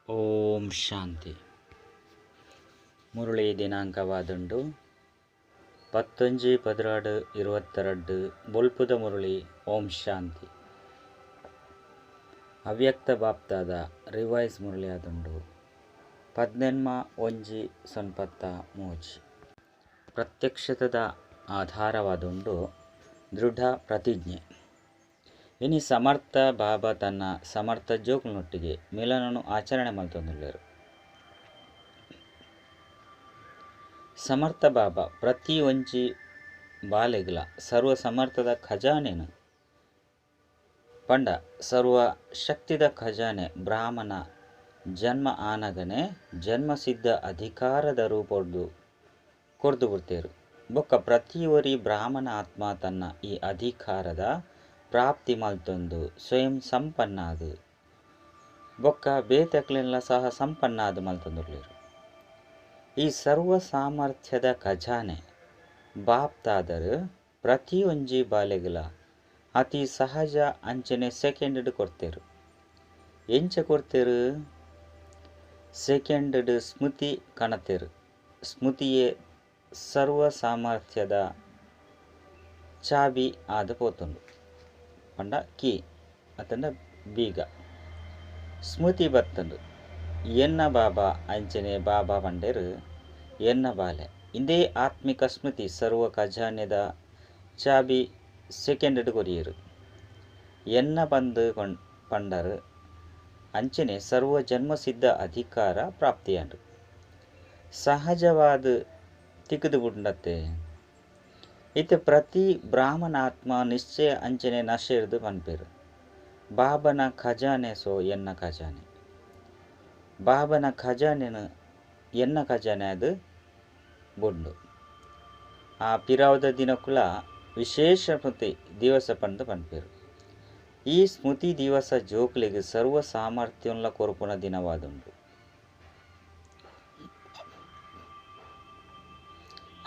ಓಂ ಶಾಂತಿ. ಮುರಳಿ ದಿನಾಂಕವಾದುಂಡು 11-12-22 ಬೊಲ್ಪುದ ಮುರಳಿ. ಓಂ ಶಾಂತಿ. ಅವ್ಯಕ್ತ ಬಾಪ್ತಾದ ರಿವೈಸ್ ಮುರಳಿ ಆದುಂಡು 18-1-03. ಪ್ರತ್ಯಕ್ಷತದ ಆಧಾರವಾದುಂಡು ದೃಢ ಪ್ರತಿಜ್ಞೆ. ಇನಿ ಸಮರ್ಥ ಬಾಬಾ ತನ್ನ ಸಮರ್ಥ ಜೋಕ್ಲುನೊಟ್ಟಿಗೆ ಮಿಲನನು ಆಚರಣೆ ಮಲ್ತೊಂದುಲ್ಲೆರ್. ಸಮರ್ಥ ಬಾಬಾ ಪ್ರತಿ ಒಂಜಿ ಬಾಲೆಗ್ಲ ಸರ್ವ ಸಮರ್ಥದ ಖಜಾನೆನು ಪಂಡ ಸರ್ವ ಶಕ್ತಿದ ಖಜಾನೆ ಬ್ರಾಹ್ಮಣ ಜನ್ಮ ಆನಗನೆ ಜನ್ಮಸಿದ್ಧ ಅಧಿಕಾರದ ರೂಪೊಡ್ದು ಕೊರ್ದು ಬುಡ್ತೇರು. ಬೊಕ್ಕ ಪ್ರತಿಯೊರಿ ಬ್ರಾಹ್ಮಣ ಆತ್ಮ ತನ್ನ ಈ ಅಧಿಕಾರದ ಪ್ರಾಪ್ತಿ ಮಲ್ತೊಂದು ಸ್ವಯಂ ಸಂಪನ್ನಾದು ಬೊಕ್ಕ ಬೇತಕ್ಲೆನ್ಲ ಸಹ ಸಂಪನ್ನಾದು ಮಲ್ತೊಂದುಲ್ಲೆರ್. ಈ ಸರ್ವ ಸಾಮರ್ಥ್ಯದ ಖಜಾನೆ ಬಾಪ್ತಾದರು ಪ್ರತಿಯೊಂಜಿ ಬಾಲೆಗ್ಲ ಅತಿ ಸಹಜ ಅಂಚನೆ ಸೆಕೆಂಡ್ ಕೊಡ್ತೇರು. ಎಂಚ ಕೊಡ್ತೇರು? ಸೆಕೆಂಡ್ ಸ್ಮೃತಿ ಕಣತೇರು. ಸ್ಮೃತಿಯೇ ಸರ್ವ ಸಾಮರ್ಥ್ಯದ ಚಾಬಿ ಆದ ಪೋತುಂಡು ಪಂಡ ಕೀ ಅತಂಡ ಬೀಗ. ಸ್ಮೃತಿ ಬತ್ತಂಡು ಎನ್ನ ಬಾಬಾ ಅಂಚನೆ ಬಾಬಾ ಪಂಡೇರು ಎನ್ನ ಬಾಲೆ. ಇಂದೇ ಆತ್ಮಿಕ ಸ್ಮೃತಿ ಸರ್ವ ಖಜಾನೆದ ಚಾಬಿ ಸೆಕೆಂಡ್ ಕೊರಿಯರು. ಎನ್ನ ಬಂದು ಪಂಡರು ಅಂಚನೆ ಸರ್ವ ಜನ್ಮಸಿದ್ಧ ಅಧಿಕಾರ ಪ್ರಾಪ್ತಿಯಾಂಡು ಸಹಜವಾದ ತಿಕ್ಕದು ಬುಂಡತ್ತೆ. ಇತ್ತೆ ಪ್ರತಿ ಬ್ರಾಹ್ಮಣಾತ್ಮ ನಿಶ್ಚಯ ಅಂಚನೆ ನಶೆರ್ದು ಪನ್ಪೇರು. ಬಾಬನ ಖಜಾನೆ ಸೋ ಎನ್ನ ಖಜಾನೆ, ಬಾಬನ ಖಜಾನೆನು ಎನ್ನ ಖಜಾನೆ ಅದು ಬುಂಡು. ಆ ಪಿರಾವದ ದಿನಕ್ಕುಲ ವಿಶೇಷ ಸ್ಮೃತಿ ದಿವಸ ಪಂದು ಪನ್ಪೇರು. ಈ ಸ್ಮೃತಿ ದಿವಸ ಜೋಕ್ಲಿಗೆ ಸರ್ವ ಸಾಮರ್ಥ್ಯಂಲ ಕೊರ್ಪುನ ದಿನವಾದುಂಡು.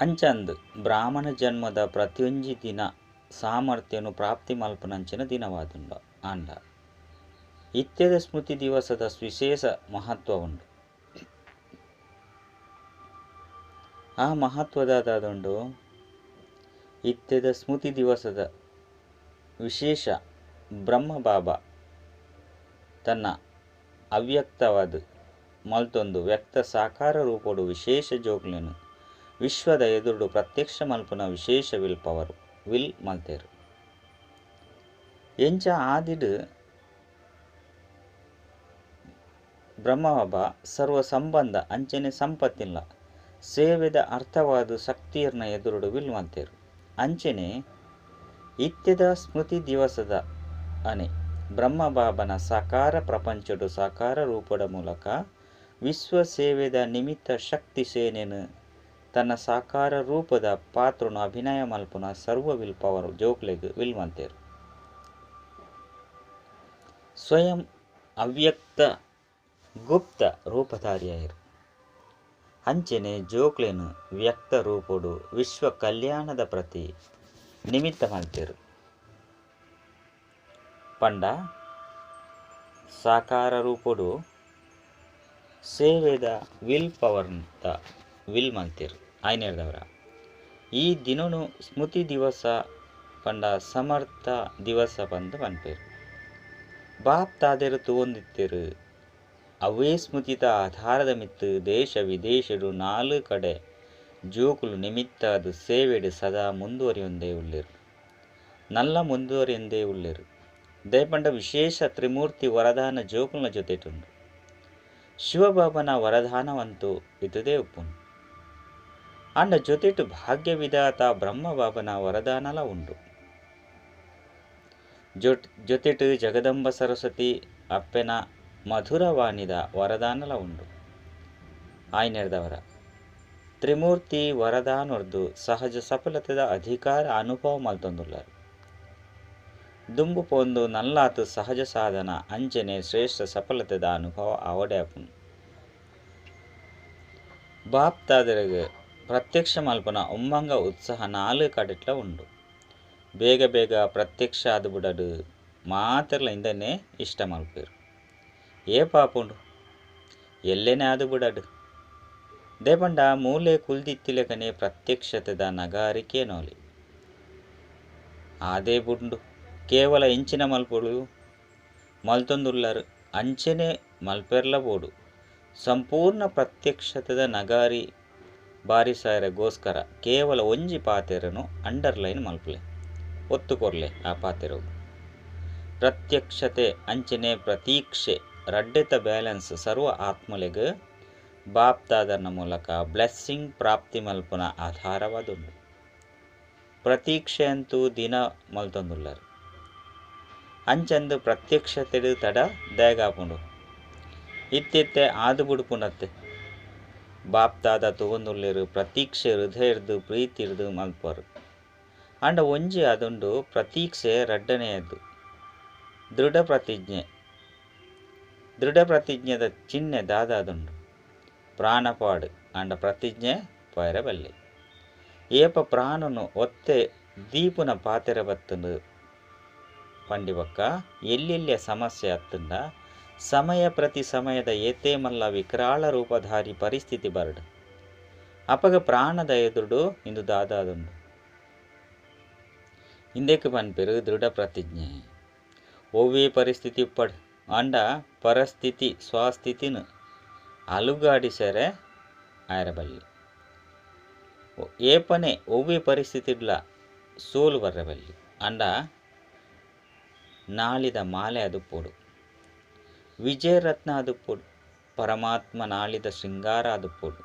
ಅಂಚಂದ್ ಬ್ರಾಹ್ಮಣ ಜನ್ಮದ ಪ್ರತಿಯೊಂಜಿ ದಿನ ಸಾಮರ್ಥ್ಯನು ಪ್ರಾಪ್ತಿ ಮಲ್ಪನಂಚಿನ ದಿನವಾದುಂಡು. ಆಂಡ ಇತ್ಯದ ಸ್ಮೃತಿ ದಿವಸದ ವಿಶೇಷ ಮಹತ್ವ ಉಂಡು. ಆ ಮಹತ್ವದಾದುಂಡು ಇತ್ಯದ ಸ್ಮೃತಿ ದಿವಸದ ವಿಶೇಷ ಬ್ರಹ್ಮ ಬಾಬಾ ತನ್ನ ಅವ್ಯಕ್ತವಾದ ಮಲ್ತೊಂದು ವ್ಯಕ್ತ ಸಾಕಾರ ರೂಪೋಡು ವಿಶೇಷ ಜೋಕ್ಲೆನು ವಿಶ್ವದ ಎದುರುಡು ಪ್ರತ್ಯಕ್ಷ ಮಲ್ಪುನ ವಿಶೇಷ will power will ಮಲ್ತೇರು. ಎಂಚ ಆದಿಡು ಬ್ರಹ್ಮಬಾಬಾ ಸರ್ವ ಸಂಬಂಧ ಅಂಚನೆ ಸಂಪತ್ತಿಲ್ಲ ಸೇವೆದ ಅರ್ಥವಾದ ಶಕ್ತಿಯರ್ನ ಎದುರುಡು will ಮಲ್ತೇರು. ಅಂಚನೆ ಇತ್ಯದ ಸ್ಮೃತಿ ದಿವಸದ ಅನೆ ಬ್ರಹ್ಮಬಾಬನ ಸಾಕಾರ ಪ್ರಪಂಚಡು ಸಾಕಾರ ರೂಪದ ಮೂಲಕ ವಿಶ್ವ ಸೇವೆದ ನಿಮಿತ್ತ ಶಕ್ತಿ ಸೇನೆನು ತನ್ನ ಸಾಕಾರ ರೂಪದ ಪಾತ್ರನು ಅಭಿನಯ ಮಲ್ಪುನ ಸರ್ವ will power ಜೋಕ್ಲೆಗ್ will ಮಲ್ತೇರು. ಸ್ವಯಂ ಅವ್ಯಕ್ತ ಗುಪ್ತ ರೂಪಧಾರಿಯಾಯಿರು. ಅಂಚನೆ ಜೋಕ್ಲೆನು ವ್ಯಕ್ತ ರೂಪೋಡು ವಿಶ್ವ ಕಲ್ಯಾಣದ ಪ್ರತಿ ನಿಮಿತ್ತ ಮಲ್ತೇರು. ಪಂಡ ಸಾಕಾರ ರೂಪೋಡು ಸೇವೆದ will power ಅಂತ will ಮಲ್ತೇರು. ಆಯ್ನೇರ್ದವರ ಈ ದಿನನು ಸ್ಮೃತಿ ದಿವಸ ಪಂಡ ಸಮರ್ಥ ದಿವಸ ಬಂದು ಪನ್ಪೇರು. ಬಾಪ್ ತಾದೇರು ತೂವೊಂದಿತ್ತೇರು. ಅವೇ ಸ್ಮೃತಿತ ಆಧಾರದ ಮಿತ್ತು ದೇಶ ವಿದೇಶಡು ನಾಲು ಕಡೆ ಜೋಕುಲು ನಿಮಿತ್ತಾದ ಸೇವೆಡು ಸದಾ ಮುಂದುವರಿಯೊಂದೇ ಉಳ್ಳೇರು, ನಲ್ಲ ಮುಂದುವರಿಯೊಂದೇ ಉಳ್ಳೇರು. ದಯಪಂಡ ವಿಶೇಷ ತ್ರಿಮೂರ್ತಿ ವರದಾನ ಜೋಕುಲನ ಜೊತೆಟುಂಡು. ಶಿವಬಾಬನ ವರದಾನವಂತೂ ಇದುದೇ ಉಪ್ಪುನು. ಅಂಡ ಜೊತೆಟು ಭಾಗ್ಯ ವಿಧಾತ ಬ್ರಹ್ಮಬಾಬನ ವರದಾನಲ ಉಂಡು. ಜೊತೆಟು ಜಗದಂಬ ಸರಸ್ವತಿ ಅಪ್ಪೆನ ಮಧುರವಾಣಿದ ವರದಾನಲ ಉಂಡು. ಆಯ್ನೆರ್ದವರ ತ್ರಿಮೂರ್ತಿ ವರದಾನೊರ್ದು ಸಹಜ ಸಫಲತೆದ ಅಧಿಕಾರ ಅನುಭವ ಮಲ್ತೊಂದುಲ್ಲಾರು. ದುಂಬು ಪೊಂದು ನಲ್ಲಾತು ಸಹಜ ಸಾಧನ ಅಂಚನೆ ಶ್ರೇಷ್ಠ ಸಫಲತೆದ ಅನುಭವ ಆವಡೆ ಆಪುನು. ಬಾಪ್ತಾದರಿಗೆ ಪ್ರತ್ಯಕ್ಷ ಮಲ್ಪನ ಉಮ್ಮಂಗ ಉತ್ಸಾಹ ನಾಲು ಕಡೆಟ್ಲ ಉಂಡು. ಬೇಗ ಬೇಗ ಪ್ರತ್ಯಕ್ಷ ಆದು ಬುಡಡು ಮಾತ್ರಲ ಇಂದನೆ ಇಷ್ಟ ಮಲ್ಪೇರು. ಏ ಪಾಪುಂಡು ಎಲ್ಲೆನೆ ಆದು ಬುಡಡು ದೇಪಂಡ ಮೂಲೆ ಕುಲ್ದಿತ್ತಿಲೆಕನೆ ಪ್ರತ್ಯಕ್ಷತೆದ ನಗಾರಿಕೆ ನೋಲಿ ಆದೇ ಬುಂಡು ಕೇವಲ ಇಂಚಿನ ಮಲ್ಪೊಡು ಮಲ್ತೊಂದುಲ್ಲರು ಅಂಚನೆ ಮಲ್ಪೆರ್ಲ ಬೋಡು ಸಂಪೂರ್ಣ ಪ್ರತ್ಯಕ್ಷತೆದ ನಗಾರಿ ಬಾರಿಸಾಯರೆಗೋಸ್ಕರ ಕೇವಲ ಒಂಜಿ ಪಾತೆರನು ಅಂಡರ್ಲೈನ್ ಮಲ್ಪಲೆ ಒತ್ತು ಕೊರ್ಲೆ ಆ ಪಾತೆರಗು ಪ್ರತ್ಯಕ್ಷತೆ ಅಂಚನೆ ಪ್ರತೀಕ್ಷೆ ರಡ್ಡೆತ ಬ್ಯಾಲೆನ್ಸ್ ಸರ್ವ ಆತ್ಮಲೆಗ್ ಬಾಪ್ತಾದನ ಮೂಲಕ ಬ್ಲೆಸ್ಸಿಂಗ್ ಪ್ರಾಪ್ತಿ ಮಲ್ಪುನ ಆಧಾರವಾದುಂಡು ಪ್ರತೀಕ್ಷೆ ಅಂತೂ ದಿನ ಮಲ್ತೊಂದುಲ್ಲರು ಅಂಚಂದು ಪ್ರತ್ಯಕ್ಷತೆಡು ತಡ ದಾಗಾಪುಂಡು ಇತ್ತಿತ್ತೆ ಆದು ಬುಡುಪುನತ್ತೆ ಬಾಪ್ತಾದ ತಗೊಂದುಲ್ಲೇರು ಪ್ರತೀಕ್ಷೆ ಹೃದಯರ್ದು ಪ್ರೀತಿರ್ದು ಮಲ್ಪರು ಅಂಡ ಒಂಜಿ ಅದುಂಡು ಪ್ರತೀಕ್ಷೆ ರಡ್ಡನೆಯದ್ದು ದೃಢ ಪ್ರತಿಜ್ಞೆ ದೃಢ ಪ್ರತಿಜ್ಞೆದ ಚಿಹ್ನೆ ದಾದಾದುಂಡು ಪ್ರಾಣಪಾಡು ಅಂಡ ಪ್ರತಿಜ್ಞೆ ಪೈರಬಲ್ಲೆ ಏಪ ಪ್ರಾಣನು ಒತ್ತೆ ದೀಪುನ ಪಾತೆರ ಬತ್ತಂದು ಪಂಡಿಬಕ್ಕ ಎಲ್ಲೆಲ್ಲಿಯ ಸಮಸ್ಯೆ ಅತ್ತಂದ ಸಮಯ ಪ್ರತಿ ಸಮಯದ ಏತೇ ಮಲ್ಲ ವಿಕರಾಳ ರೂಪಧಾರಿ ಪರಿಸ್ಥಿತಿ ಬರಡು ಅಪಗ ಪ್ರಾಣದ ಎದುರುಡು ಇಂದು ದಾದಾದುಂಡು ಇಂದೇಕು ಪನ್ಪೆರು ದೃಢ ಪ್ರತಿಜ್ಞೆ ಒವ್ವೇ ಪರಿಸ್ಥಿತಿ ಉಪ್ಪಡ್ ಅಂಡ ಪರಿಸ್ಥಿತಿ ಸ್ವಸ್ಥಿತಿನ ಅಲುಗಾಡಿಸರೆ ಆಯರಬಲ್ಲಿ ಏಪನೆ ಒವ್ವೇ ಪರಿಸ್ಥಿತಿ ಇಡ್ಲ ಸೋಲು ಬರ್ರಬಲ್ಲಿ ಅಂಡ ನಾಳಿದ ಮಾಲೆ ಅದು ಪೋಡು ವಿಜಯರತ್ನ ಅದು ಪೋಡು ಪರಮಾತ್ಮ ನಾಳಿದ ಶೃಂಗಾರ ಅದು ಪೋಡು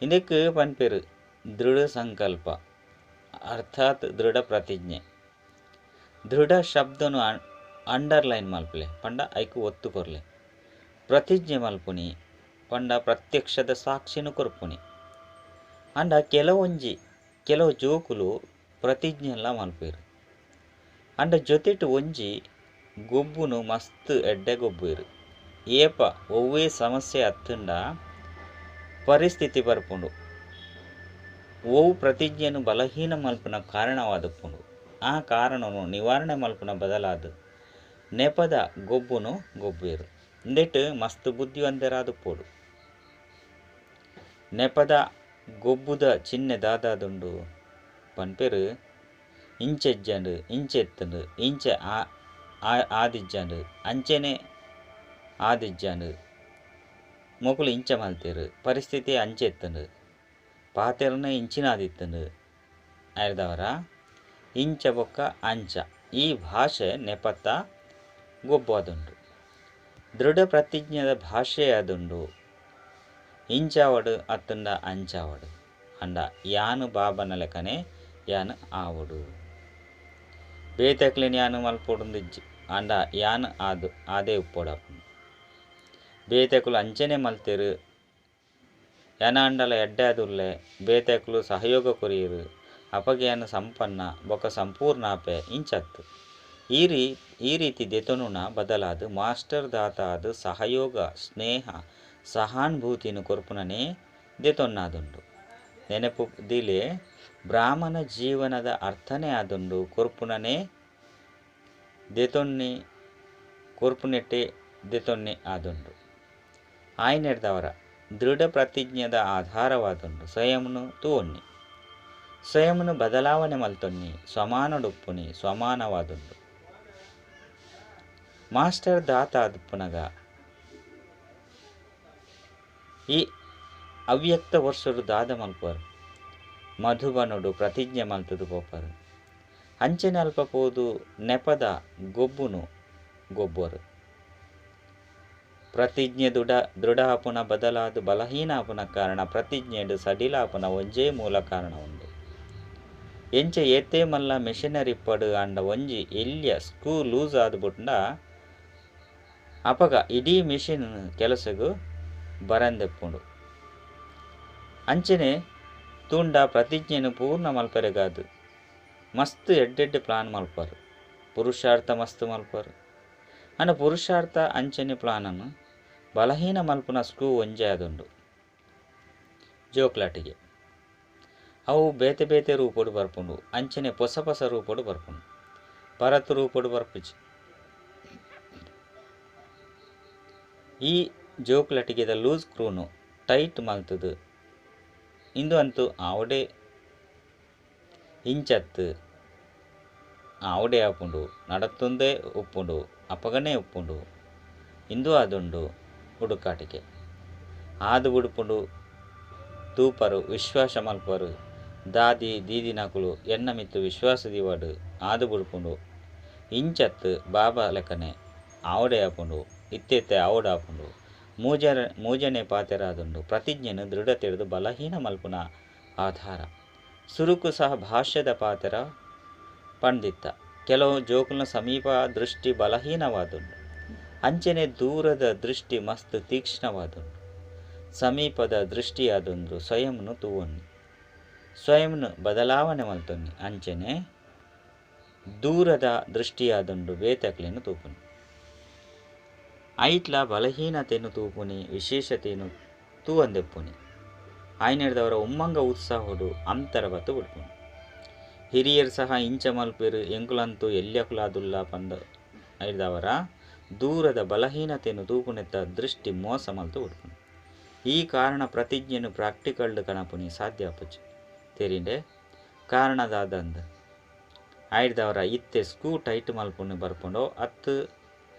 ಇದಕ್ಕೆ ಪನ್ಪೆರು ದೃಢ ಸಂಕಲ್ಪ ಅರ್ಥಾತ್ ದೃಢ ಪ್ರತಿಜ್ಞೆ ದೃಢ ಶಬ್ದನು ಅಂಡರ್ಲೈನ್ ಮಲ್ಪಲೆ ಪಂಡ ಐಕು ಒತ್ತು ಕೊರ್ಲೆ ಪ್ರತಿಜ್ಞೆ ಮಲ್ಪುನಿ ಪಂಡ ಪ್ರತ್ಯಕ್ಷದ ಸಾಕ್ಷಿನೂ ಕೊರ್ಪುನಿ ಅಂಡ ಕೆಲವೊಂಜಿ ಕೆಲವು ಜೋಕುಲು ಪ್ರತಿಜ್ಞೆ ಎಲ್ಲ ಮಲ್ಪೇರು ಅಂಡ ಜೊತೆಟು ಒಂಜಿ ಗೊಬ್ಬುನು ಮಸ್ತ್ ಎಡ್ಡೆ ಗೊಬ್ಬುರು ಏಪ ಒವ್ವೇ ಸಮಸ್ಯೆ ಅತ್ತಂಡ ಪರಿಸ್ಥಿತಿ ಬರ್ಪುಂಡು ಒವು ಪ್ರತಿಜ್ಞೆಯನ್ನು ಬಲಹೀನ ಮಲ್ಪುನ ಕಾರಣವಾದಪ್ಪುಂಡು ಆ ಕಾರಣನು ನಿವಾರಣೆ ಮಲ್ಪುನ ಬದಲಾದ ನೆಪದ ಗೊಬ್ಬುನು ಗೊಬ್ಬೇರು ಇಂದೆಟ್ ಮಸ್ತ್ ಬುದ್ಧಿವಂತರಾದ ಪೋಡು ನೆಪದ ಗೊಬ್ಬುದ ಚಿಹ್ನೆ ದಾದಾದುಂಡು ಪನ್ಪೆರು ಇಂಚೆಜ್ಜಂಡು ಇಂಚೆತ್ತಂಡು ಇಂಚೆ ಆದಿಜ್ಜಂಡು ಅಂಚೆನೆ ಆದಿಜ್ಜಂಡು ಮೊಕುಲು ಇಂಚ ಮಲ್ತೇರು ಪರಿಸ್ಥಿತಿ ಅಂಚೆತ್ತಂಡು ಪಾತೆರನ ಇಂಚಿನಾದಿತ್ತಂಡು ಆಯ್ದವರ ಇಂಚ ಬೊಕ್ಕ ಅಂಚ ಈ ಭಾಷೆ ನೆಪತ್ತ ಗೊಬ್ಬಾದುಂಡು ದೃಢ ಪ್ರತಿಜ್ಞೆದ ಭಾಷೆ ಅದುಂಡು ಇಂಚಾವಡು ಅತ್ತಂಡ ಅಂಚಾವಡು ಅಂಡ ಯಾನು ಬಾಬನ ಲೆಕ್ಕನೆ ಯಾನು ಆವಡು ಬೇತಕ್ಲಿನ ಯಾನು ಮಲ್ಪೊಡುಂದಿಜ್ಜಿ ಅಂಡ ಯಾನು ಆದು ಆದೇ ಉಪ್ಪೊಡಪ್ಪು ಬೇತకులు ಅಂಚನೆ ಮಲ್ತೇರು ಯಾನಾಂಡಲ ಎಡ್ಡೆ ಅದುಲ್ಲೆ ಬೇತకులు ಸಹಯೋಗ ಕೊರಿಯರು ಅಪಗ್ಯಾನ ಸಂಪನ್ನ ಬೊಕ ಸಂಪೂರ್ಣ ಆಪೆ ಇಂಚತ್ತು ಈ ರೀತಿ ದೆತೊನುನ ಬದಲಾದ ಮಾಸ್ಟರ್ ದಾತ ಅದು ಸಹಯೋಗ ಸ್ನೇಹ ಸಹಾನುಭೂತಿನ ಕೊರ್ಪುನನೇ ದೆತೊನ್ನಾದುಂಡು ನೆನಪು ದಿಲೆ ಬ್ರಾಹ್ಮಣ ಜೀವನದ ಅರ್ಥನೇ ಆದುಂಡು ಕೊರ್ಪುನನೇ ದೆತೊನ್ನಿ ಕೊರ್ಪುನೆಟ್ಟೆ ದೆತೊನ್ನಿ ಆದುಂಡು ಆಯ್ನೆಡ್ದವರ ದೃಢ ಪ್ರತಿಜ್ಞೆದ ಆಧಾರವಾದುಂಡು ಸ್ವಯಂನು ತೂವೊನ್ನಿ ಸ್ವಯಂನು ಬದಲಾವಣೆ ಮಲ್ತೊನ್ನಿ ಸ್ವಮಾನಡುಪ್ಪುನಿ ಸ್ವಮಾನವಾದುಂಡು ಮಾಸ್ಟರ್ ದಾತ ಅದುಪ್ಪುನಗ ಈ ಅವ್ಯಕ್ತ ವರ್ಷರು ದಾದ ಮಲ್ಪರು ಮಧುಬನುಡು ಪ್ರತಿಜ್ಞೆ ಮಲ್ತದು ಪೋಪರು ಅಂಚನೆ ಅಲ್ಪ ಪೋದು ನೆಪದ ಗೊಬ್ಬುನು ಗೊಬ್ಬರು ಪ್ರತಿಜ್ಞೆ ದೃಢ ಆಪುನ ಬದಲಾದ ಬಲಹೀನ ಆಪುನ ಕಾರಣ ಪ್ರತಿಜ್ಞೆಡು ಸಡಿಲಾಪುನ ಒಂಜೇ ಮೂಲ ಕಾರಣ ಉಂಡು ಎಂಚ ಏತೇ ಮಲ್ಲ ಮೆಷಿನರಿ ಪಡು ಅಂಡ ಒಂಜಿ ಎಲ್ಲಿಯ ಸ್ಕ್ರೂ ಲೂಸ್ ಆದ್ಬಿಟ್ಟ ಅಪಗ ಇಡೀ ಮಿಷಿನ್ ಕೆಲಸಗು ಬರಂದೆಪ್ಪುಂಡು ಅಂಚನೆ ತುಂಡ ಪ್ರತಿಜ್ಞೆನು ಪೂರ್ಣ ಮಲ್ಪರೆಗಾದು ಮಸ್ತ್ ಎಡ್ಡೆಡ್ಡೆ ಪ್ಲಾನ್ ಮಲ್ಪರು ಪುರುಷಾರ್ಥ ಮಸ್ತ್ ಮಲ್ಪರು ಅಂಡ ಪುರುಷಾರ್ಥ ಅಂಚನೆ ಪ್ಲಾನನ್ನು ಬಲಹೀನ ಮಲ್ಪುನ ಸ್ಕ್ರೂ ಒಂಜೆ ಆದುಂಡು ಜೋಕ್ಲಾಟಿಗೆ ಅವು ಬೇತೆ ಬೇತೆ ರೂಪಡು ಬರ್ಪುಂಡು ಅಂಚನೆ ಪೊಸ ಪೊಸ ರೂಪಡು ಬರ್ಪುಂಡು ಪರತು ರೂಪಡು ಬರ್ಪುಜಿ ಈ ಜೋಕ್ಲಟಿಗೆದ ಲೂಸ್ ಕ್ರೂನು ಟೈಟ್ ಮಲ್ತುದು ಇಂದು ಅಂತೂ ಆವಡೆ ಇಂಚತ್ತು ಆವಡೆ ಆಪುಂಡು ನಡತೊಂದೇ ಉಪ್ಪುಂಡು ಅಪಗನೆ ಉಪ್ಪುಂಡು ಇಂದು ಆದುಂಡು ಹುಡುಕಾಟಿಕೆ ಆದು ಉಡುಪುಂಡು ತೂಪರು ವಿಶ್ವಾಸ ಮಲ್ಪರು ದಾದಿ ದೀದಿನಕುಲು ಎನ್ನ ಮಿತ್ತು ವಿಶ್ವಾಸ ದಿವಾಡು ಆದು ಬುಡುಪುಂಡು ಇಂಚತ್ತು ಬಾಬಾ ಲೆಕ್ಕನೆ ಆವಡೆ ಆಪುಂಡು ಇತ್ತೆತ್ತೆ ಆವಡಾಪುಂಡು ಮೂಜನೆ ಪಾತೆರಾದುಂಡು ಪ್ರತಿಜ್ಞೆನು ದೃಢತೆಡ್ದು ಬಲಹೀನ ಮಲ್ಪುನ ಆಧಾರ ಸುರುಕು ಸಹ ಭಾಷ್ಯದ ಪಾತೆರ ಪಂಡಿತ್ತ ಕೆಲವು ಜೋಕುಲ್ನ ಸಮೀಪ ದೃಷ್ಟಿ ಬಲಹೀನವಾದುಂಡು ಅಂಚನೆ ದೂರದ ದೃಷ್ಟಿ ಮಸ್ತ್ ತೀಕ್ಷ್ಣವಾದುಂಡು ಸಮೀಪದ ದೃಷ್ಟಿಯಾದೊಂದು ಸ್ವಯಂನು ತೂವೊನ್ನಿ ಸ್ವಯಂನು ಬದಲಾವಣೆ ಮಲ್ತೊನ್ನಿ ಅಂಚನೆ ದೂರದ ದೃಷ್ಟಿಯಾದುಂಡು ಬೇತಕ್ಲೆನು ತೂಪುನಿ ಐಟ್ಲ ಬಲಹೀನತೆಯನ್ನು ತೂಪುನಿ ವಿಶೇಷತೆಯನ್ನು ತೂವಂದೆಪ್ಪುನಿ ಆಯ್ನೆಡ್ದವರ ಉಮ್ಮಂಗ ಉತ್ಸಾಹಡು ಅಂತರ ಬತ್ತು ಬಿಡ್ಪುನಿ ಹಿರಿಯರು ಸಹ ಇಂಚ ಮಲ್ಪೆರು ಎಂಕುಲಂತೂ ಎಲ್ಯಕುಲಾದುಲ್ಲ ಪಂದ ಐಡ್ದವರ ದೂರದ ಬಲಹೀನತೆಯನ್ನು ತೂಪುನೆತ್ತ ದೃಷ್ಟಿ ಮೋಸ ಮಲ್ತು ಬಿಡ್ಪುನಿ ಈ ಕಾರಣ ಪ್ರತಿಜ್ಞೆಯನ್ನು ಪ್ರಾಕ್ಟಿಕಲ್ಡ್ ಕಣಪುನಿ ಸಾಧ್ಯ ಅಪುಜಿ ತೆರಿಂಡೆ ಕಾರಣದಾದಂದು ಆಯ್ದವರ ಇತ್ತೆ ಸ್ಕ್ರೂ ಟೈಟ್ ಮಲ್ಪುನಿ ಬರ್ಪುಂಡು ಅತ್ತು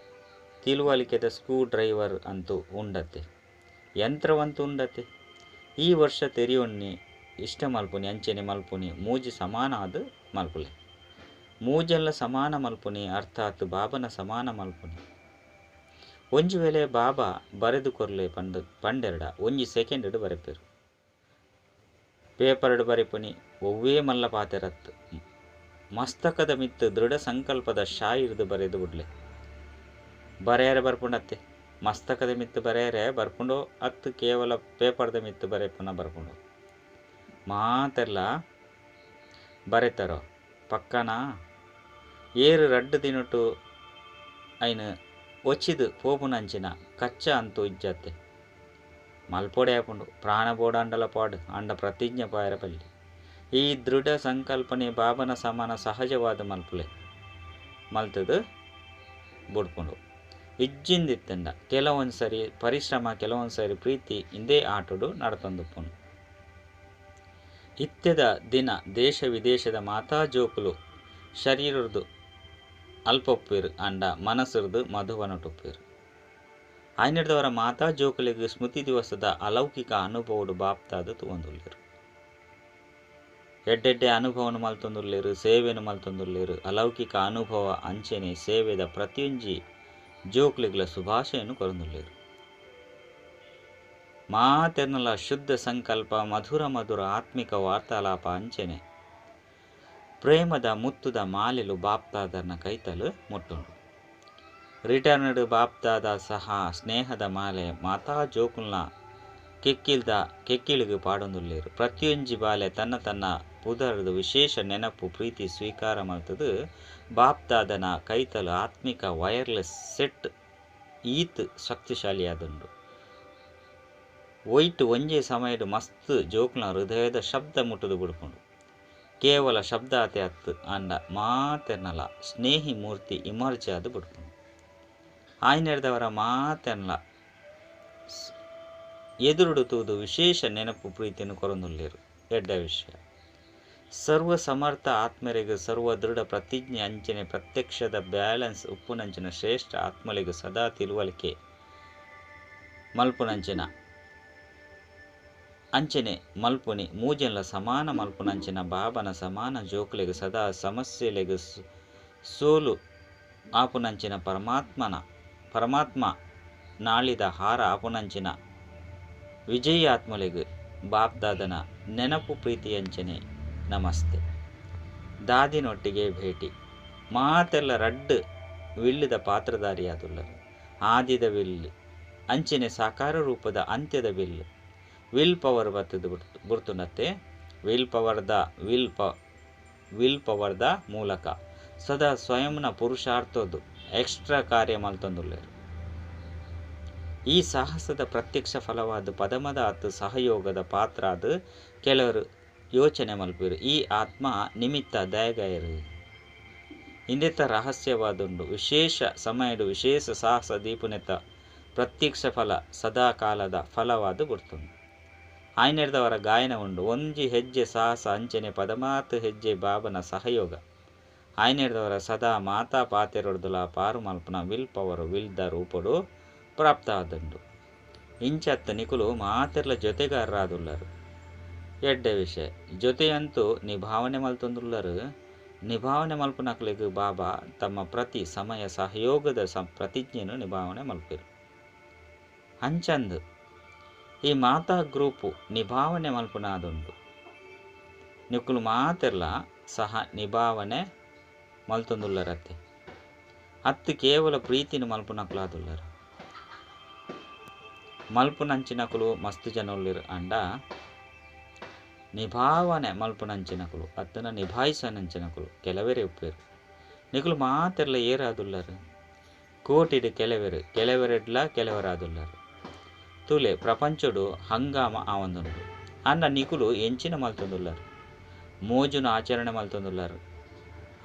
ತಿಳುವಳಿಕೆದ ಸ್ಕ್ರೂ ಡ್ರೈವರ್ ಅಂತೂ ಉಂಡತೆ ಯಂತ್ರವಂತೂ ಉಂಡತೆ ಈ ವರ್ಷ ತೆರಿಯೊನ್ನಿ ಇಷ್ಟ ಮಲ್ಪುನಿ ಅಂಚೆನೆ ಮಲ್ಪುನಿ ಮೂಜಿ ಸಮಾನ ಅದು ಮಲ್ಪುಲೆ ಮೂಜೆಲ್ಲ ಸಮಾನ ಮಲ್ಪುನಿ ಅರ್ಥಾತ್ ಬಾಬನ ಸಮಾನ ಮಲ್ಪುನಿ ಒಂಜಿ ವೇಳೆ ಬಾಬಾ ಬರೆದು ಕೊರ್ಲೆ ಪಂಡೆರಡ ಒಂಜಿ ಸೆಕೆಂಡ್ ಬರೆಪೇರು ಪೇಪರ್ಡ್ ಬರೆಪುನಿ ಒವ್ವೇ ಮಲ್ಲ ಪಾತೆರತ್ತು ಮಸ್ತಕದ ಮಿತ್ತು ದೃಢ ಸಂಕಲ್ಪದ ಶಾಯಿರ್ದು ಬರೆದು ಬಿಡ್ಲೆ ಬರೆಯರೆ ಬರ್ಪುಂಡತ್ತೆ ಮಸ್ತಕದ ಮಿತ್ತು ಬರೆಯರೆ ಬರ್ಪುಂಡು ಅತ್ತು ಕೇವಲ ಪೇಪರ್ದ ಮಿತ್ತು ಬರೆಪುನ ಬರ್ಪುಂಡು ಮಾತೆಲ್ಲ ಬರೆತಾರೋ ಪಕ್ಕನ ಏರು ರಡ್ಡು ದಿನಟು ಐನು ಒಚ್ಚಿದು ಪೋಪುನಂಚಿನ ಕಚ್ಚ ಅಂತೂ ಇಜ್ಜತ್ತೆ ಮಲ್ಪೊಡೆ ಆಪುಂಡು ಪ್ರಾಣ ಬೋಡಾಂಡಲ ಪಾಡು ಅಂಡ ಪ್ರತಿಜ್ಞೆ ಪಾಯರ ಪಲ್ಲಿ ಈ ದೃಢ ಸಂಕಲ್ಪನೆ ಬಾಬನ ಸಮಾನ ಸಹಜವಾದ ಮಲ್ಪುಲೆ ಮಲ್ತದು ಬುಡ್ಪುಂಡು ಇಜ್ಜಿಂದಿತ್ತಂಡ ಕೆಲವೊಂದು ಸರಿ ಪರಿಶ್ರಮ ಕೆಲವೊಂದು ಸರಿ ಪ್ರೀತಿ ಇಂದೇ ಆಟೋಡು ನಡತೊಂದುಪ್ಪುಂಡು ಇತ್ತೆದ ದಿನ ದೇಶ ವಿದೇಶದ ಮಾತಾ ಜೋಕುಲು ಶರೀರದ್ದು ಅಲ್ಪೊಪ್ಪೇರು ಅಂಡ ಮನಸ್ಸುರ್ದು ಮಧುವನಟೊಪ್ಪೇರು ಆಯ್ನೆಡ್ದವರ ಮಾತಾ ಜೋಕುಲಿಗೆ ಸ್ಮೃತಿ ದಿವಸದ ಅಲೌಕಿಕ ಅನುಭವಡು ಬಾಪ್ತಾದ ತೂವೊಂದುಲ್ಲೆರ್ ಎಡ್ಡೆಡ್ಡೆ ಅನುಭವನು ಮಲ್ತೊಂದುಲ್ಲೆರ್ ಸೇವೆನು ಮಲ್ತೊಂದುಲ್ಲೆರ್ ಅಲೌಕಿಕ ಅನುಭವ ಅಂಚೆನೆ ಸೇವೆದ ಪ್ರತಿಯೊಂಜಿ ಜೋಕುಲಿಗ್ಲ ಶುಭಾಶಯನು ಕೊರೊಂದುಲ್ಲೆರ್ ಮಾತೆರ್ನಲ ಶುದ್ಧ ಸಂಕಲ್ಪ ಮಧುರ ಮಧುರ ಆತ್ಮಿಕ ವಾರ್ತಾಲಾಪ ಅಂಚೆನೆ ಪ್ರೇಮದ ಮುತ್ತುದ ಮಾಲೆಲು ಬಾಪ್ತಾದರ್ನ ಕೈತಲು ಮುಟ್ಟುಂಡು ರಿಟರ್ನ್ಡ್ ಬಾಪ್ತಾದ ಸಹ ಸ್ನೇಹದ ಮಾಲೆ ಮಾತಾ ಜೋಕುಲ್ನ ಕೆಕ್ಕಿಲ್ದ ಕೆಕ್ಕಿಳಿಗೆ ಪಾಡೊಂದುಲ್ಲೆರ್ ಪ್ರತಿಯೊಂಜಿ ಬಾಲೆ ತನ್ನ ತನ್ನ ಪುದರ್ದ ವಿಶೇಷ ನೆನಪು ಪ್ರೀತಿ ಸ್ವೀಕಾರ ಮಲ್ತದು ಬಾಪ್ತಾದನ ಕೈತಲು ಆತ್ಮಿಕ ವೈರ್ಲೆಸ್ ಸೆಟ್ ಈತ್ ಶಕ್ತಿಶಾಲಿಯಾದುಂಡು ಒಯ್ಟ್ ಒಂಜೇ ಸಮಯಡ್ ಮಸ್ತ್ ಜೋಕ್ನ ಹೃದಯದ ಶಬ್ದ ಮುಟ್ಟುದು ಬುಡ್ಪುಂಡು ಕೇವಲ ಶಬ್ದ ಆತೆ ಅತ್ತು ಅಂಡ ಮಾತೆರ್ನಲ ಸ್ನೇಹಿ ಮೂರ್ತಿ ಇಮರ್ಜ್ ಆದ್ ಬುಡ್ಪುಂಡು ಆಯ್ನೆಡ್ದವರ ಮಾತೆರ್ನಲ ಎದುರುಡು ತೂದು ವಿಶೇಷ ನೆನಪು ಪ್ರೀತಿಯನ್ನು ಕೊರೊಂದುಲ್ಲೆರ್ ಎಡ್ಡೆ ವಿಷಯ ಸರ್ವ ಸಮರ್ಥ ಆತ್ಮರಿಗೆ ಸರ್ವ ದೃಢ ಪ್ರತಿಜ್ಞೆ ಅಂಚನೆ ಪ್ರತ್ಯಕ್ಷದ ಬ್ಯಾಲೆನ್ಸ್ ಉಪ್ಪುನಂಚಿನ ಶ್ರೇಷ್ಠ ಆತ್ಮಲಿಗೆ ಸದಾ ತಿಳುವಳಿಕೆ ಮಲ್ಪುನಂಚಿನ ಅಂಚನೆ ಮಲ್ಪುನಿ ಮೂಜೆನ್ಲ ಸಮಾನ ಮಲ್ಪುನಂಚಿನ ಬಾಬನ ಸಮಾನ ಜೋಕುಲೆಗ್ ಸದಾ ಸಮಸ್ಯೆಲೆಗ್ ಸೋಲು ಆಪುನಂಚಿನ ಪರಮಾತ್ಮ ನಾಳಿದ ಹಾರ ಆಪುನಂಚಿನ ವಿಜಯ ಆತ್ಮಲೆಗ್ ಬಾಪ್ದಾದನ ನೆನಪು ಪ್ರೀತಿ ಅಂಚನೆ ನಮಸ್ತೆ. ದಾದಿನೊಟ್ಟಿಗೆ ಭೇಟಿ ಮಾತೆಲ್ಲ ರಡ್ಡು ವಿಲ್ಲುದ ಪಾತ್ರಧಾರಿಯಾದುಲ್ಲರು. ಆದಿದ will ಅಂಚನೆ ಸಾಕಾರ ರೂಪದ ಅಂತ್ಯದ will. Will power ಬತ್ತದು ಬುರ್ತುನತ್ತೆ will ಪವರ್ದ will ಪವರ್ದ ಮೂಲಕ ಸದಾ ಸ್ವಯಂನ ಪುರುಷಾರ್ಥದ್ದು ಎಕ್ಸ್ಟ್ರಾ ಕಾರ್ಯ ಮಲ್ತೊಂದುಲ್ಲೆರ್. ಈ ಸಾಹಸದ ಪ್ರತ್ಯಕ್ಷ ಫಲವಾದ ಪದಮದ ಅತ್ತು ಸಹಯೋಗದ ಪಾತ್ರ ಅದು ಕೆಲವರು ಯೋಚನೆ ಮಲ್ಪಿರು. ಈ ಆತ್ಮ ನಿಮಿತ್ತ ದಯಗಾಯರು ಇಂದೆತ್ತ ರಹಸ್ಯವಾದುಂಡು. ವಿಶೇಷ ಸಮಯಡು ವಿಶೇಷ ಸಾಹಸ ದೀಪುನೆತ್ತ ಪ್ರತ್ಯಕ್ಷ ಫಲ ಸದಾ ಕಾಲದ ಫಲವಾದ್ ಬುಡ್ತುಂಡು. ಆಯ್ನೆಡ್ದವರ ಗಾಯನ ಉಂಡು. ಒಂಜಿ ಹೆಜ್ಜೆ ಸಾಹಸ ಅಂಚನೆ ಪದಮಾತ್ ಹೆಜ್ಜೆ ಬಾಬನ ಸಹಯೋಗ. ಆಯ್ನೆಡ್ದವರ ಸದಾ ಮಾತಾ ಪಾತೆರೊಡ್ದುಲಾ ಪಾರು ಮಲ್ಪುನ will power will the ರೂಪೊಡು ಪ್ರಾಪ್ತ ಆದುಂಡು. ಇಂಚತ್ ನಿಕುಲು ಮಾತೆರ್ಲ ಜೊತೆಗಾರರಾದುಲ್ಲರು. ಎಡ್ಡೆ ವಿಷಯ. ಜೊತೆಯಂತೂ ನಿಭಾವಣೆ ಮಲ್ತೊಂದುಲ್ಲರು. ನಿಭಾವಣೆ ಮಲ್ಪುನಕ್ಲೆಗ್ ಬಾಬಾ ತಮ್ಮ ಪ್ರತಿ ಸಮಯ ಸಹಯೋಗದ ಪ್ರತಿಜ್ಞೆನು ನಿಭಾವಣೆ ಮಲ್ಪೆರು. ಅಂಚಂದು ಈ ಮಾತಾ ಗ್ರೂಪು ನಿಭಾವಣೆ ಮಲ್ಪುನಾದುಂಡು. ನಿಕುಲು ಮಾತೆರ್ಲ ಸಹ ನಿಭಾವಣೆ ಮಲ್ತೊಂದುಲ್ಲರತ್ತೆ. ಅತ್ತು ಕೇವಲ ಪ್ರೀತಿನ ಮಲ್ಪುನಕ್ಲಾದುಲ್ಲರು. ಮಲ್ಪುನಂಚಿನಕುಲು ಮಸ್ತು ಜನೊಲ್ಲೆರ್ ಅಂಡ ನಿಭಾವಣೆ ಮಲ್ಪುನಂಚಿನಕುಲು ಅತ್ತನ ನಿಭಾಯಿಸನಂಚಿನಕುಲು ಕೆಲವೆರೆ ಉಪ್ಪೇರು. ನಿಕುಲು ಮಾತೆರ್ಲ ಏರಾದುಲ್ಲರು. ಕೋಟಿಡ್ ಕೆಲವೆರು ಕೆಲವೆರೆಡ್ಲ ಕೆಲವರಾದುಲ್ಲರು. ತುಲೆ ಪ್ರಪಂಚೊಡು ಹಂಗಾಮ ಆವೊಂದುಂಡು. ಅಂಡ ನಿಕುಲು ಎಂಚಿನ ಮಲ್ತೊಂದುಲ್ಲರು. ಮೋಜುನ ಆಚರಣೆ ಮಲ್ತೊಂದುಲ್ಲರು.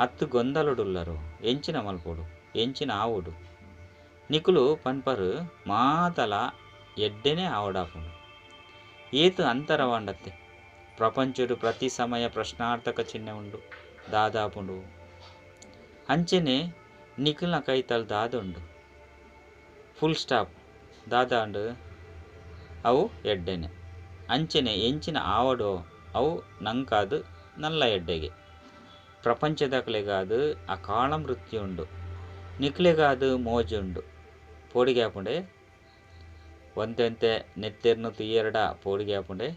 ಅತ್ತು ಗೊಂದಲೊಡುಲ್ಲರು. ಎಂಚಿನ ಮಲ್ಪೊಡು ಎಂಚಿನ ಆವೊಡು. ನಿಕುಲು ಪನ್ಪರು ಮಾತಲ ಎಡ್ಡೆನೆ ಆವೊಡಾಪುಂಡು. ಏತು ಅಂತರವಾಂಡತ್ತೆ. ಪ್ರಪಂಚೊಡು ಪ್ರತಿ ಸಮಯ ಪ್ರಶ್ನಾರ್ಥಕ ಚಿಹ್ನೆ ಉಂಡು ದಾದಾಪುಂಡು. ಅಂಚನೆ ನಿಕುಲ್ನ ಕೈತಲ್ ದಾದುಂಡು. ಫುಲ್ ಸ್ಟಾಪ್ ದಾದಾಂಡು ಅವು ಎಡ್ಡೆನೆ. ಅಂಚನೆ ಎಂಚಿನ ಆವಡೋ ಅವು ನಂಕಾದು ನಲ್ಲ ಎಡ್ಡೆಗೆ. ಪ್ರಪಂಚದಕ್ಲೆಗಾದು ಅಕಾಲ ಮೃತ್ಯು ಉಂಡು. ನಿಕ್ಲೆಗಾದು ಮೋಜುಂಡು. ಪೋಡಿಗೆ ಆಪುಂಡೆ ಒಂತೆಂತೆ ನೆತ್ತೆರ್ನು ತುಯ್ಯರ್ಡ ಪೋಡಿಗೆ ಆಪುಂಡೆ.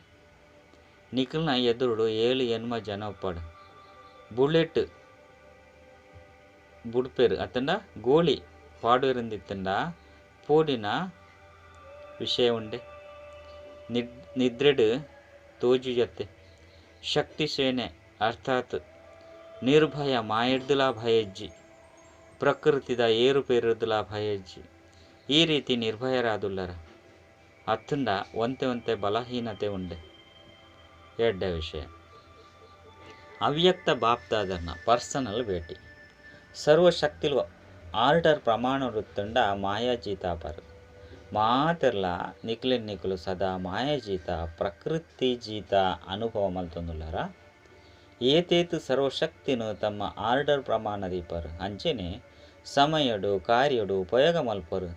ನಿಕುಲ್ನ ಎದುರುಡು 7 ಎನ್ಮ ಜನ ಉಪ್ಪಡು. ಬುಲೆಟ್ ಬುಡ್ಪೆರು ಅತ್ತಂಡ ಗೋಳಿ ಪಾಡುವೆರಿಂದಿತ್ತಂಡ ಪೋಡಿನ ವಿಷಯ ಉಂಡೆ. ನಿದ್ರೆಡ್ ತೋಜುಜತ್ತೆ. ಶಕ್ತಿ ಸೇನೆ ಅರ್ಥಾತ್ ನಿರ್ಭಯ ಮಾಯೆಡ್ದುಲಾ ಭಯಜ್ಜಿ. ಪ್ರಕೃತಿದ ಏರುಪೇರುಡ್ದುಲಾ ಭಯಜ್ಜಿ. ಈ ರೀತಿ ನಿರ್ಭಯರಾದುಲ್ಲರ. ಅತ್ತಂಡ ಒಂತೆ ಒಂತೆ ಬಲಹೀನತೆ ಉಂಡೆ. ಎಡ್ಡೆ ವಿಷಯ. ಅವ್ಯಕ್ತ ಬಾಪ್ದಾದರ್ನ ಪರ್ಸನಲ್ ಭೇಟಿ. ಸರ್ವಶಕ್ತಿಲು ಆರ್ಡರ್ ಪ್ರಮಾಣವೃತ್ತಂಡ ಮಾಯಾಜೀತಾಪರು. ಮಾತೆರ್ಲ ನಿಕ್ಲೆನ್ ನಿಕುಲು ಸದಾ ಮಾಯಾಜೀತ ಪ್ರಕೃತಿ ಜೀತ ಅನುಭವ ಮಲ್ತೊಂದುಲ್ಲರ. ಏತೇತು ಸರ್ವಶಕ್ತಿನು ತಮ್ಮ ಆರ್ಡರ್ ಪ್ರಮಾಣ ದೀಪರು. ಅಂಚನೆ ಸಮಯಡು ಕಾರ್ಯಡು ಉಪಯೋಗ ಮಲ್ಪರು.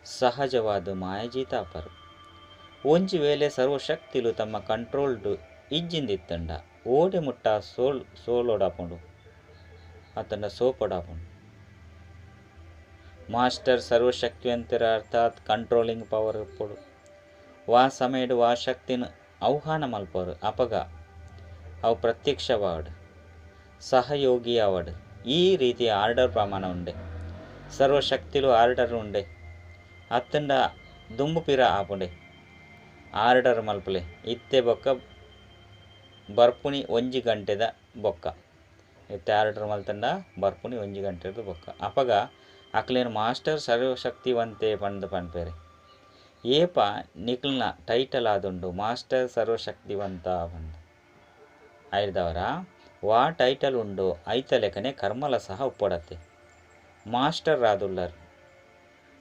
ಸಹಜವಾದ ಮಾಯಾಜೀತಾಪರು. ಒಂಜಿ ವೇಳೆ ಸರ್ವಶಕ್ತಿಲು ತಮ್ಮ ಕಂಟ್ರೋಲ್ಡ್ ಇಜ್ಜಿಂದಿತ್ತಂಡ ಓಡೆ ಮುಟ್ಟ ಸೋಲೋಡಾಪುಂಡು ಅತ್ತಂಡ ಸೋಪೊಡಾಪುಂಡು. ಮಾಸ್ಟರ್ ಸರ್ವಶಕ್ತಿವಂತರ ಅರ್ಥಾತ್ ಕಂಟ್ರೋಲಿಂಗ್ ಪವರ್ ಇಪ್ಪೊಡು. ವಾ ಸಮಯಡು ವಾ ಶಕ್ತಿನ ಆಹ್ವಾನ ಮಲ್ಪರು. ಅಪಗ ಅವು ಪ್ರತ್ಯಕ್ಷವಾಡು ಸಹಯೋಗಿ ಆವಡು. ಈ ರೀತಿಯ ಆರ್ಡರ್ ಪ್ರಮಾಣ ಉಂಡೆ. ಸರ್ವಶಕ್ತಿಲು ಆರ್ಡರ್ ಉಂಡೆ. ಅತ್ತಂಡ ದುಂಬು ಪಿರ ಆಪುಂಡೆ. ಆರ್ಡರ್ ಮಲ್ಪಲೆ ಇತ್ತೆ ಬೊಕ್ಕ ಬರ್ಪುಣಿ 1 ಗಂಟೆದ ಬೊಕ್ಕ. ಇತ್ತೆ ಆರ್ಡರ್ ಮಲ್ತಂಡ ಬರ್ಪುಣಿ 1 ಗಂಟೆದ ಬೊಕ್ಕ. ಅಪಗ ಅಕ್ಲೇನು ಮಾಸ್ಟರ್ ಸರ್ವಶಕ್ತಿವಂತೆ ಪಂದ್ ಪನ್ಪೇರೆ. ಏಪ ನಿಕ್ಲ್ನ ಟೈಟಲ್ ಆದುಂಡು ಮಾಸ್ಟರ್ ಸರ್ವಶಕ್ತಿವಂತ ಪಂದ್. ಐರ್ದವರ ವಾ ಟೈಟಲ್ ಉಂಡು ಐತ ಲೆಕ್ಕನೆ ಕರ್ಮಲ ಸಹ ಉಪ್ಪಡತ್ತೆ. ಮಾಸ್ಟರ್ ಆದುಲ್ಲರ್.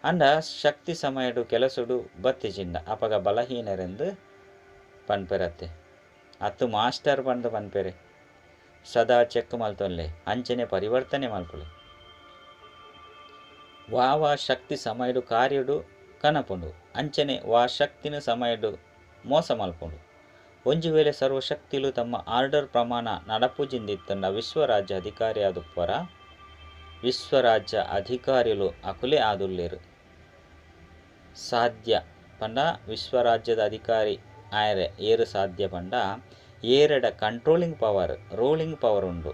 ಅಂಡ ಶಕ್ತಿ ಸಮಯಡು ಕೆಲಸಡು ಬತ್ತಿಜಿಂಡ ಅಪಗ ಬಲಹೀನರೆಂದು ಪನ್ಪೆರತ್ತೆ. ಅತ್ತು ಮಾಸ್ಟರ್ ಪಂದ್ ಪನ್ಪೆರೆ. ಸದಾ ಚೆಕ್ ಮಲ್ತೊನ್ಲೆ ಅಂಚನೆ ಪರಿವರ್ತನೆ ಮಲ್ಪುಲೆ. ವಾ ವಾ ಶಕ್ತಿ ಸಮಯಡು ಕಾರ್ಯಡು ಕನಪುಂಡು. ಅಂಚನೆ ವಾ ಶಕ್ತಿನ ಸಮಯಡು ಮೋಸ ಮಲ್ಪುಂಡು. ಒಂಜಿ ವೇಳೆ ಸರ್ವಶಕ್ತಿಲು ತಮ್ಮ ಆರ್ಡರ್ ಪ್ರಮಾಣ ನಡಪುಜಿಂದಿತ್ತಂಡ ವಿಶ್ವರಾಜ್ಯ ಅಧಿಕಾರಿ ಆದುಪ್ಪರ. ವಿಶ್ವರಾಜ್ಯ ಅಧಿಕಾರಿಲು ಅಕುಲೆ ಆದುಲ್ಲೇರು. ಸಾಧ್ಯ ಪಂಡ ವಿಶ್ವರಾಜ್ಯದ ಅಧಿಕಾರಿ ಆಯರೆ ಏರು ಸಾಧ್ಯ ಪಂಡ ಏರಡ ಕಂಟ್ರೋಲಿಂಗ್ ಪವರ್ ರೋಲಿಂಗ್ ಪವರ್ ಉಂಡು.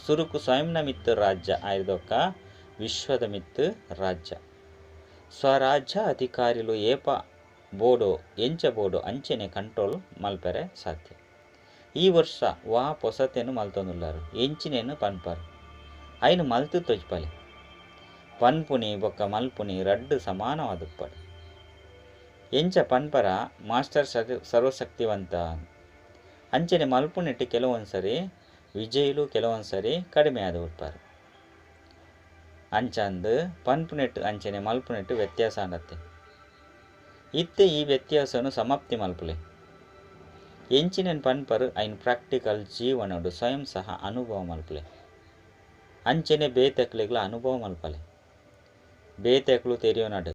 ಸುರುಕು ಸ್ವಯಂನ ಮಿತ್ತು ರಾಜ್ಯ ಆಯ್ದೊಕ್ಕ ವಿಶ್ವದ ಮಿತ್ತು ರಾಜ್ಯ. ಸ್ವರಾಜ್ಯ ಅಧಿಕಾರಿಲು ಏಪ ಬೋಡೋ ಎಂಚ ಬೋಡೋ ಅಂಚನೆ ಕಂಟ್ರೋಲ್ ಮಲ್ಪೆರೆ ಸಾಧ್ಯ. ಈ ವರ್ಷ ವಾ ಪೊಸತೆನು ಮಲ್ತೊಂದುಲ್ಲರು. ಎಂಚಿನೇನು ಪನ್ಪರು. ಐನು ಮಲ್ತು ತೊಜ್ಪಲೆ. ಪನ್ಪುನಿ ಬೊಕ್ಕ ಮಲ್ಪುನಿ ರಡ್ಡು ಸಮಾನವಾದುಪ್ಪಡು. ಎಂಚ ಪನ್ಪರ ಮಾಸ್ಟರ್ ಸರ್ವಶಕ್ತಿವಂತ. ಅಂಚನೆ ಮಲ್ಪುನೆಟ್ಟು ಕೆಲವೊಂದ್ಸರಿ ವಿಜಯಿಲು ಕೆಲವೊಂದ್ಸರಿ ಕಡಿಮೆ ಆದ ಉಟ್ಪಾರು. ಅಂಚಂದು ಪನ್ಪುನೆಟ್ಟು ಅಂಚನೆ ಮಲ್ಪುನೆಟ್ಟು ವ್ಯತ್ಯಾಸ ಆಂಡತ್ತೆ. ಇತ್ತೆ ಈ ವ್ಯತ್ಯಾಸೊನು ಸಮಾಪ್ತಿ ಮಲ್ಪುಲೆ. ಎಂಚಿನೆನ್ ಪನ್ಪರ್ ಐನ್ ಪ್ರಾಕ್ಟಿಕಲ್ ಜೀವನೊಡು ಸ್ವಯಂ ಸಹ ಅನುಭವ ಮಲ್ಪುಲೆ. ಅಂಚನೆ ಬೇತೆಕ್ಲೆಗ್ಲ ಅನುಭವ ಮಲ್ಪಲೆ. ಬೇತೆಕ್ಲು ತೆರಿಯೊನಡ್.